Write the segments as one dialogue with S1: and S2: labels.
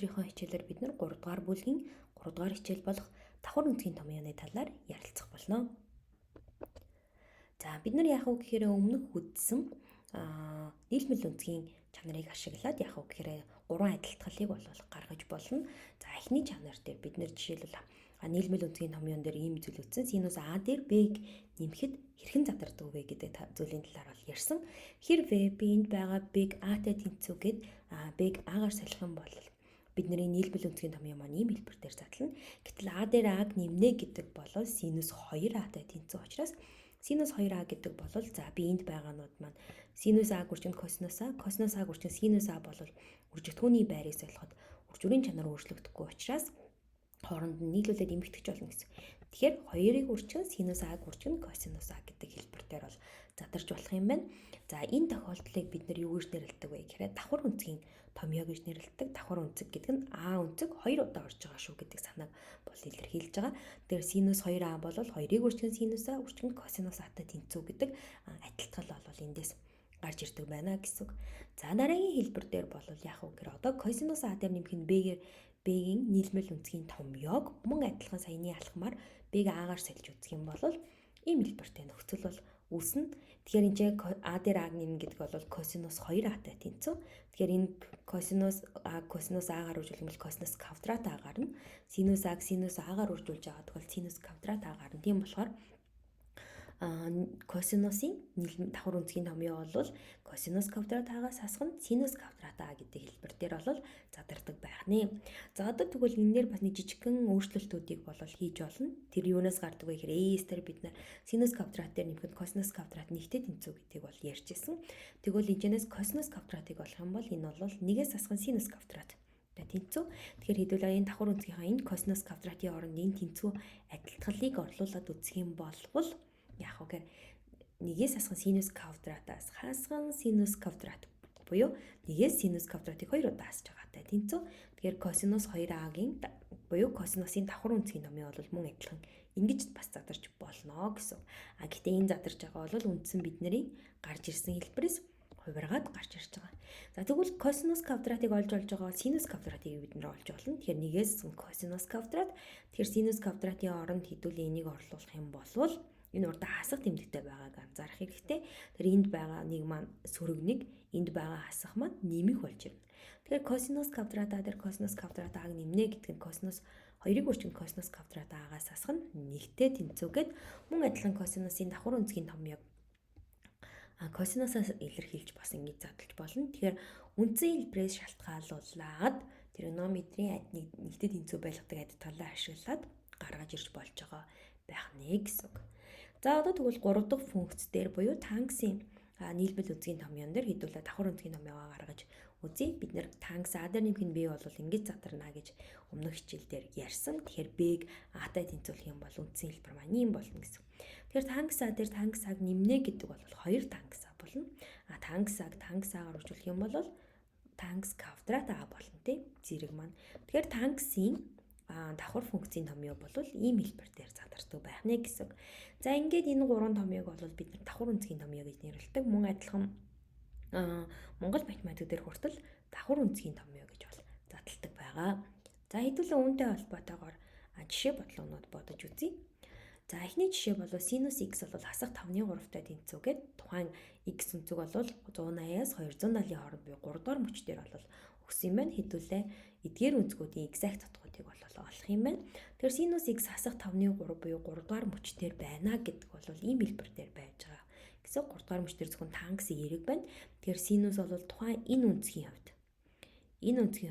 S1: Өнөөдрийнхөө хичээлээр бид нар 3 дугаар бүлгийн 3 дугаар хичээл болох давхар өнцгийн томьёоны талаар ярилцах болно. За, бид нар яах вэ гэхээр өмнөх үзсэн нийлмэл өнцгийн чанарыг ашиглаад яах вэ гэхээр гурван адилтгалыг бол гаргаж болно. За, эхний чанар дээр бид нар жишээлбэл нийлмэл өнцгийн томьёон дээр ийм зүйл үзсэн. Синус А дээр Б-г нэмэхэд хэрхэн задардаг вэ гэдэг зүйлийн талаар бол ярьсан. Хэрвээ би энд байгаа Б-г А-тай тэнцүүгээд Б-г А-гаар солих юм бол бидний нийлмэл өнцгийн томьёо маань ийм хэлбэр дээр задлана. Гэтэл А дээр А-г нэмнэ гэдэг бол синус 2А-тай тэнцүү учраас синус 2А гэдэг бол за би энд байгаанууд маань синус А гүрчин косинус А, косинус А гүрчин синус А бол үржигдэхүүний байрыг солиход үржүүрийн чанар өөрчлөгдөхгүй учраас хооронд нь нийлүүлээд эмхтгэж болно гэсэн. Тэгэхээр хоёрыг үржих синус А гүрчин косинус А гэдэг хэлбэр дээр бол задарч болох юм байна. За, энэ тохиолдлыг бид нар юу гэж нэрлэдэг вэ гэхээр давхар өнцгийн томьёо гэж нэрлэдэг. Давхар өнцөг гэдэг нь А өнцөг хоёр удаа орж байгаа шүү гэдэг санааг бол илэрхийлж байгаа. Тэгэхээр синус 2А бол хоёрыг үржих синус А үржих косинус А-тай тэнцүү гэдэг адилтгал бол эндээс гарч ирдэг байна гэсэн үг. За, дараагийн хэлбэр дээр бол яах вэ гэхээр одоо косинус А дээр нэмэх нь Б-гээр Б-ийн нийлмэл өнцгийн томьёог мөн адилхан саяны алхмаар Б-г А-гаар сольж үзэх юм бол ийм хэлбэртэй нөхцөл бол үүснэ. Тэгэхээр энэ чинь А дээр А-г нэмнэ гэдэг бол косинус 2А-тай тэнцүү. Тэгэхээр энэ косинус А косинус А-гаар үржүүлэх юм бол косинус квадрат А гарна. Синус А-г синус А-гаар үржүүлж байгаа тохиол синус квадрат А гарна. Тийм болохоор косинусын давхар өнцгийн томьёо бол косинус квадрат А-гаас хасах нь синус квадрат А гэдэг хэлбэр дээр бол задардаг байх нэ. За, одоо тэгвэл энэ дээр бас нэг жижигхэн өөрчлөлтүүдийг бол хийж болно. Тэр юунаас гардаг вэ гэхээр AS дээр бид нар синус квадрат дээр нэмэхэд косинус квадрат нэгтэй тэнцүү гэдгийг бол ярьж ирсэн. Тэгвэл энэчнээс косинус квадратыг олох юм бол энэ бол нэгээс хасах нь синус квадрат тэнцүү. Тэгэхээр хэдүүлээ энэ давхар өнцгийнхаа энэ косинус квадратын оронд энэ тэнцүү адилтгалыг орлуулад үзэх юм бол яах вэ гэхээр нэгээс хасах синус квадратаас хасах синус квадрат буюу нэгээс синус квадратыг хоёр удаа хасж байгаатай тэнцүү. Тэгэхээр косинус 2а-гийн буюу косинусын давхар өнцгийн томьёо бол мөн адилхан ингэж бас задарч болно гэсэн. А гэхдээ энэ задарч байгаа бол үндсэн бидний гарч ирсэн хэлбэрээс хувиргаад гарч ирж байгаа. За, тэгвэл косинус квадратыг олж олж байгаа бол синус квадратыг бид нар олж болно. Тэгэхээр нэгээс косинус квадрат, тэгэхээр синус квадратын оронд хэдүүлээ энийг орлуулах юм бол энэ урдаа хасах тэмдэгтэй байгааг анзаарах хэрэгтэй. Тэр энд байгаа нэг маань сөрөг нэг, энд байгаа хасах маань нэмэх болж ирнэ. Тэгэхээр косинус квадрат А дээр косинус квадрат А-г нэмнэ гэдэг нь косинус хоёрыг үржих косинус квадрат А-гаас хасах нь нэгтэй тэнцүүгээд мөн адилхан косинусын давхар өнцгийн томьёог косинусаас илэрхийлж бас ингэж задлж болно. Тэгэхээр үндсэн хэлбэрээс шалтгаалуулаад тригонометрийн нэгтэй тэнцүү байлгадаг адилтгалаа ашиглаад гаргаж ирж болж байгаа байх нэ гэсэн үг. За, одоо тэгвэл 3 дахь функц дээр буюу тангенсын нийлбэл өнцгийн томьёон дээр хэдүүлээ давхар өнцгийн томьёогоо гаргаж үзье. Бид нар тангенс А дээр нэмэх нь Б бол ингэж задарна гэж өмнөх хичээл дээр ярьсан. Тэгэхээр Б-г А-тай тэнцвүүлэх юм бол үндсэн хэлбэр маань ийм болно гэсэн. Тэгэхээр тангенс А дээр тангенс А-г нэмнэ гэдэг бол 2 тангенс А болно. А тангенс А-г тангенс А-гаар үржүүлэх юм бол тангенс квадрат А болно, тий, зэрэг маань. Тэгэхээр тангенсын давхар функцийн томьёо бол ийм хэлбэр дээр задардаг байх нэ гэсэн. За, ингээд энэ гурван томьёог бол бид нар давхар өнцгийн томьёо гэж нэрлэдэг. Мөн адилхан Монгол математик дээр хүртэл давхар өнцгийн томьёо гэж бол задалдаг байгаа. За, хэдүүлээ үүнтэй холбоотойгоор жишээ бодлогонууд бодож үзье. За, эхний жишээ бол синус x бол хасах 5-ны 3-тай тэнцүүгээд тухайн x өнцөг бол 180-аас 270-ийн хооронд буюу 3 дугаар мөч дээр бол өгсөн юм байна. Хэдүүлээ эдгээр өнцгүүдийн exact утгуудыг бол олох юм байна. Тэгэхээр синус x хасах 5-ны 3 буюу 3 дугаар мөч дээр байна гэдэг бол ийм хэлбэр дээр байж байгаа. Гэсэн 3 дугаар мөч дээр зөвхөн тангенс эерэг байна. Тэгэхээр синус бол тухайн энэ өнцгийн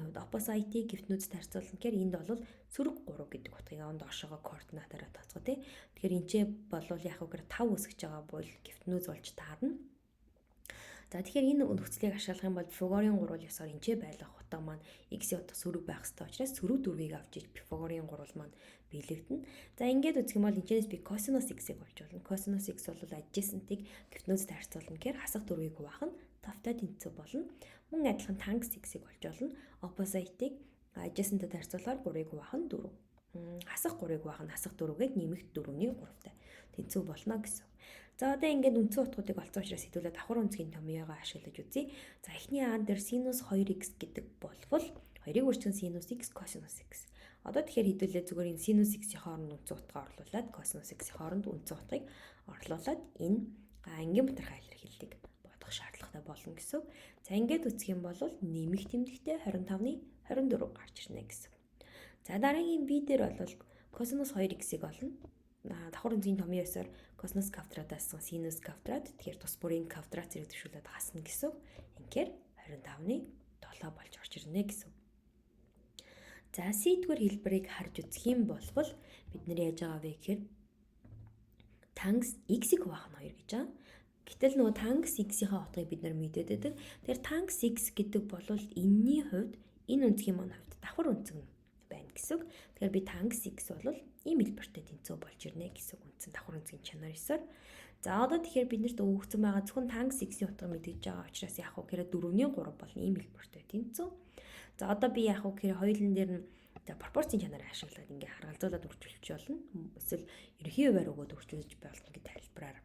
S1: хувьд opposite-ийг гипотенузд харьцуулна гэхээр энд бол сөрөг 3 гэдэг утгыг он доошоогоо координатаараа тооцоо, тий. Тэгэхээр энэ ч болвол яг үгээр 5 үүсгэж байгаа бол гипотенуз болж таарна. За, тэгэхээр энэ нөхцөлийг ашиглах юм бол Пифагорын гурвал ёсоор энэ ч байлгах утга маань x-ийн утга сөрөг байх ёстой учраас сөрөг дөрвийг авч иж Пифагорын гурвал маань биелэгдэнэ. За, ингээд үзэх юм бол энэчнээс би косинус x-ийг олж болно. Косинус x бол adjacent-ыг гипотенузд харьцуулна гэхээр хасах дөрвийг хуваах нь тавтай тэнцүү болно. Мөн адилхан тангенс x-ийг олж болно. Opposite-ыг adjacent-д харьцуулахаар 3-ыг хуваах нь 4. Хасах 3-ыг хуваах нь хасах 4-гээд нэмэх 4-ний 3-тай тэнцүү болно гэсэн. За, одоо ингээд үндсэн утгуудыг олсон учраас хэдүүлээ давхар өнцгийн томьёогоо ашиглаж үзье. За, эхний аан дээр синус 2x гэдэг болвол 2-ыг үржих нь синус x косинус x. Одоо тэгэхээр хэдүүлээ зүгээр энэ синус x-ийн хооронд үндсэн утгаа орлуулад косинус x-ийн хооронд үндсэн утгыг орлуулад энэ ангийн бутархай илэрхийллийг бодох шаардлагатай болно гэсэн. За ингээд үзэх юм бол нэмэх тэмдэгтэй 25-ны 24 гарч ирнэ гэсэн. За дараагийн b дээр бол косинус 2x-ийг олно. Давхар өнцгийн томьёо ёсоор косинус квадратаас синус квадрат, тэгэхээр тус бүрийн квадрат зэрэг төвшүүлээд хасна гэсэн. Ингээр 25-ны 7 болж орж ирнэ гэсэн. За C-р хэлбэрийг харж үзэх юм бол бид нэр яаж байгаа вэ гэхээр тангс x-ийг хуваах нь 2 гэж байгаа. Гэтэл нөгөө тангс x-ийнхаа утгыг бид нар мэдээд байдаг. Тэгэхээр тангс x гэдэг бол энэний хувьд энэ өнцгийн маань хувьд давхар өнцөг нь байна гэсэн үг. Тэгэхээр би тангс x бол ийм хэлбэртэй тэнцүү болж ирнэ гэсэн үг үндсэн давхар өнцгийн чанар ёсоор. За одоо тэгэхээр биднэрт өгөгдсөн байгаа зөвхөн тангс x-ийн утга мэдгэж байгаа учраас яг уу гэхээр 4-ний 3 бол ийм хэлбэртэй тэнцүү. За одоо би яг уу гэхээр хоёулын дээр нь за пропорцийн чанарыг ашиглаад ингээ харгалзуулаад үржүүлж болно. Эсвэл ерөнхий хувиар өгөөд үржүүлж болно гэдэг тайлбараар.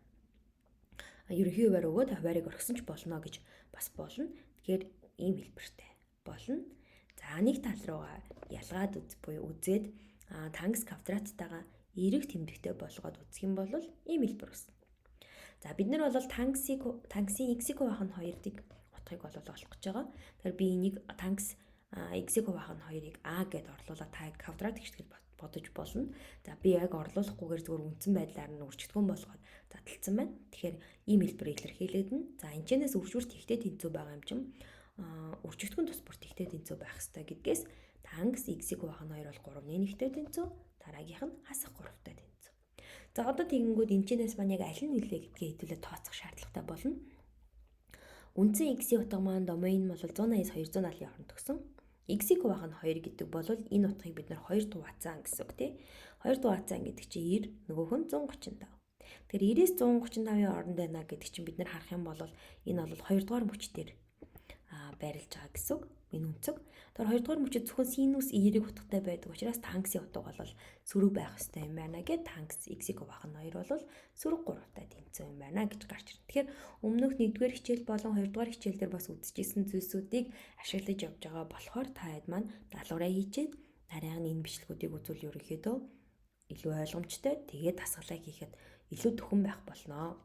S1: Ерөнхий хувиар өгөөд хувиарыг орхисон ч болно гэж бас болно. Тэгэхээр ийм хэлбэртэй болно. За нэг тал руугаа ялгаад үз буюу үзээд тангс квадраттайгаа эерэг тэмдэгтэй болгоод үзэх юм бол ийм хэлбэр үүснэ. За бид нар бол тангсыг тангсын x-ийг хуваах нь 2-ыг утгыг бол олох гэж байгаа. Тэгэхээр би энийг тангс x-ийг хуваах нь 2-ыг a гэд орлуулаад та квадрат гიშтгэл бодож болно. За би яг орлуулахгүйгээр зүгээр үндсэн байдлаар нь үржигдэхүүн болгоод задлцсан байна. Тэгэхээр ийм хэлбэр илэрхийлээд нь за энэчнээс үржвэр тэгтэй тэнцүү байгаа юм чинь үржигдэхүүн тус бүр тэгтэй тэнцүү байх ёстой гэдгээс тангс x-ийг хуваах нь 2 бол 3-ны 1-тэй тэнцүү, дараагийнх нь хасах 3-тай тэнцүү. За одоо тэгэнгүүт энэчнээс маань яг аль нь нөлөө гэдгээ хэдүүлээ тооцох шаардлагатай болно. Үндсэн x-ийн утга маань домен бол 180-аас 270-ийн хооронд төгсөн. X-ийг хуваах нь 2 гэдэг бол энэ утгыг бид нар 2 дуваацсан гэсэн үг тий. 2 дуваацсан гэдэг чинь 90, нөгөөх нь 135. Тэгэхээр 90-ээс 135-ын оронд байна гэдэг чинь бид нар харах юм бол энэ бол 2 дугаар мөч дээр байрлаж байгаа гэсэн үг. Энэ өнцөг. Тэгэхээр 2 дугаар мөчид зөвхөн синус эерэг утгатай байдаг учраас тангсын утга бол сөрөг байх ёстой юм байна гэд тангс x-ийг хуваах нь 2 бол сөрөг 3-тай тэнцүү юм байна гэж гарч ирнэ. Тэгэхээр өмнөх 1-р хичээл болон 2-р хичээл дээр бас үзчихсэн зүйлсүүдийг ашиглаж явж байгаа болохоор та хэд маань даалгавраа хийчээд дараагийн нь энэ бичлэгүүдийг үзвэл ерөнхийдөө илүү ойлгомжтой, тэгээд дасгалаа хийхэд илүү төхөн байх болно.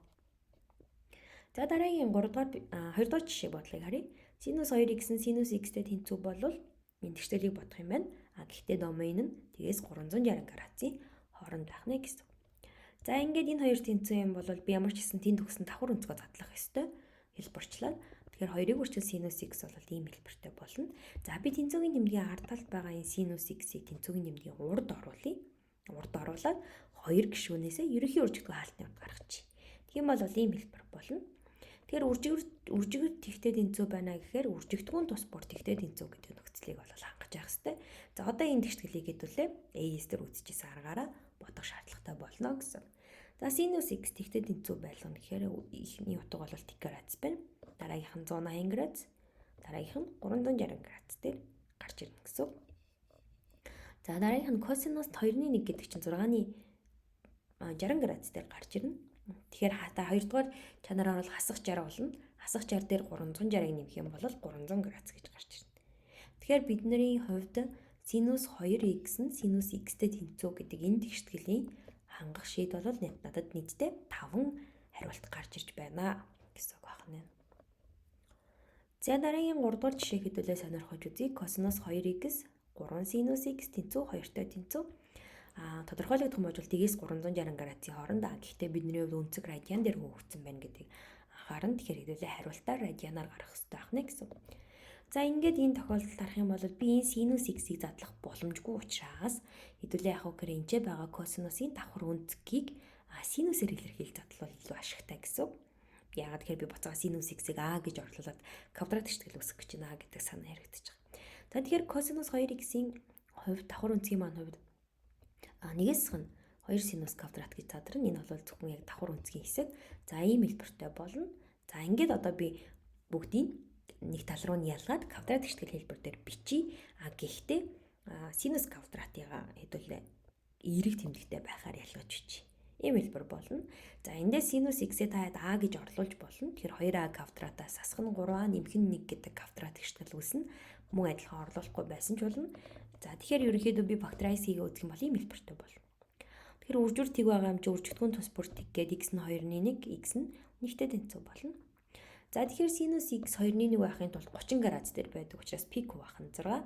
S1: За дараагийн 3 дугаар 2 дугаар жишээ бодлыг харъя. Синус 2x нь синус x-тэй тэнцүү болвол энэ тэгшээлийг бодох юм байна. А гэхдээ домен нь тэгээс 360 градусын хооронд байх нэ гэсэн. За ингээд энэ хоёр тэнцүү юм бол би ямар ч гэсэн тэнд өгсөн давхар өнцгөө задлах ёстой хэлбэрчлээ. Тэгэхээр 2-ыг үржих синус x бол ийм хэлбэртэй болно. За би тэнцүүгийн тэмдгийн ард талд байгаа энэ синус x-ийг тэнцүүгийн тэмдгийн урд оруулъя. Урд оруулаад 2 гишүүнээсээ ерөнхий үржигдэх хаалтны урд гаргачих. Тийм бол ийм хэлбэр болно. Тэгэхээр үржигэр тэгтэй тэнцүү байна гэхээр үржигдэхүүн тус бүр тэгтэй тэнцүү гэдэг нөхцөлийг бол хангаж явах хэрэгтэй. За одоо энэ тэгшгэлийг хэдүүлээ AS дээр үзчихсэн аргаараа бодох шаардлагатай болно гэсэн. За синус x тэгтэй тэнцүү байлгана гэхээр эхний утга бол тэг градус байна. Дараагийнх нь 180 градус, дараагийнх нь 360 градус дээр гарч ирнэ гэсэн. За дараагийнх нь косинус 2-ны 1 гэдэг чинь 6-ны 60 градус дээр гарч ирнэ. Тэгэхээр та 2 дугаар чанараар бол хасах 60 болно. Хасах 60 дээр 360-ыг нэмэх юм бол 300 градус гэж гарч ирнэ. Тэгэхээр бидний хувьд синус 2x нь синус x-тэй тэнцүү гэдэг энэ тэгштгэлийн хангах шийд бол надад нийтдээ 5 хариулт гарч ирж байна гэсэн үг байна. За дараагийн 3 дугаар жишээ хэдүүлээ сонирхож үзье. Косинус 2x 3 синус x тэнцүү 2-той тэнцүү. Тодорхойлогдох модуль тэгээс 360 градусын хооронд. Гэхдээ бидний хувьд өнцөг радиан дээр өгөгдсөн байна гэдгийг анхаарна. Тэгэхээр хэдүүлээ хариултаа радианаар гаргах хэрэгтэй байх нэ гэсэн. За ингээд энэ тохиолдолд харах юм бол би энэ синус x-ийг задлах боломжгүй учраас хэдүүлээ яг үгээр энэ байгаа косинусын давхар өнцгийг синусээр илэрхийлж задлал илүү ашигтай гэсэн. Яагаад тэгэхээр би буцаага синус x-ийг а гэж орлуулад квадрат тэгштгэл үүсгэх гэж байна гэдэг санаа яригдчих байгаа. За тэгэхээр косинус 2x-ийн хувьд давхар өнцгийн маань хувьд нэгээс нь 2 синус квадрат гэж задарна. Энэ бол зөвхөн яг давхар өнцгийн хэсэг. За ийм хэлбэртэй болно. За ингээд одоо би бүгдийг нэг тал руу нь ялгаад квадрат тэгштгэл хэлбэр дээр бичиж. Гэхдээ синус квадратыгаа хэдүүлээ эерэг тэмдэгтэй байхаар ялгаж бичиж. Ийм хэлбэр болно. За эндээс синус x-ээ таад а гэж орлуулж болно. Тэгэхээр 2а квадратаас асах нь 3а нэмэх нь 1 гэдэг квадрат тэгштгэл үүснэ. Мөн адилхан орлуулахгүй байсан ч болно. За, тэгэхээр ерөнхийдөө би factorize хийгээ үзэх юм бол ийм хэлбэртэй болно. Тэгэхээр үржүр тэг байгаа юм чи үржигдэхүүн тус бүр тэг гээд x нь 2-ны 1, x нь нэгтэй тэнцүү болно. За, тэгэхээр синус x 2-ны 1 байхын тулд 30 градус дээр байдаг учраас пи хуваах нь 6.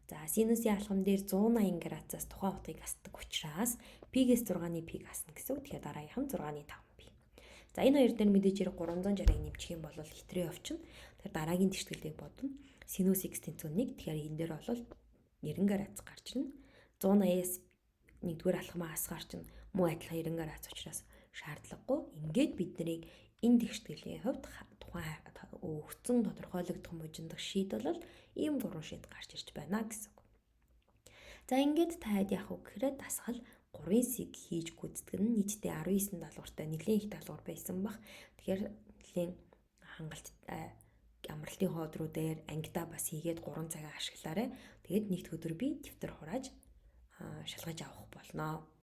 S1: За, синусын алхам дээр 180 градусаас тухайн утгыг асдаг учраас пи-гээс 6-ны пи-г асна гэсэн үг. Тэгэхээр дараагийнх нь 6-ны 5 пи. За, энэ хоёр дээр мэдээж хэрэг 360-ыг нэмчих юм бол хэтрээ явчихна. Тэгэхээр дараагийн тэгшитгэлийг бодно. Синус x тэнцүү 1. Тэгэхээр энэ дээр бол 90 градус гарч ирнэ. 180-аас нэгдүгээр алхмаа асгаар чинь мөн адилхан 90 градус учраас шаардлагагүй. Ингээд бид нарыг энэ тэгшитгэлийн хувьд тухайн өгсөн тодорхойлогдох мужиндах шийд бол ийм гурван шийд гарч ирж байна гэсэн үг. За, ингээд таад яах вэ гэхээр дасгал 3-ын C-г хийж гүйцэтгэх нь нийтдээ 19 даалгавартай нэлээд их даалгавар байсан бах. Тэгэхээр нэлээд хангалттай амралтын хоодруу дээр ангидаа бас хийгээд 3 цагаа ашиглаарай. Тэгээд нэгд өдөр би дэвтэр хурааж шалгаж авах болно.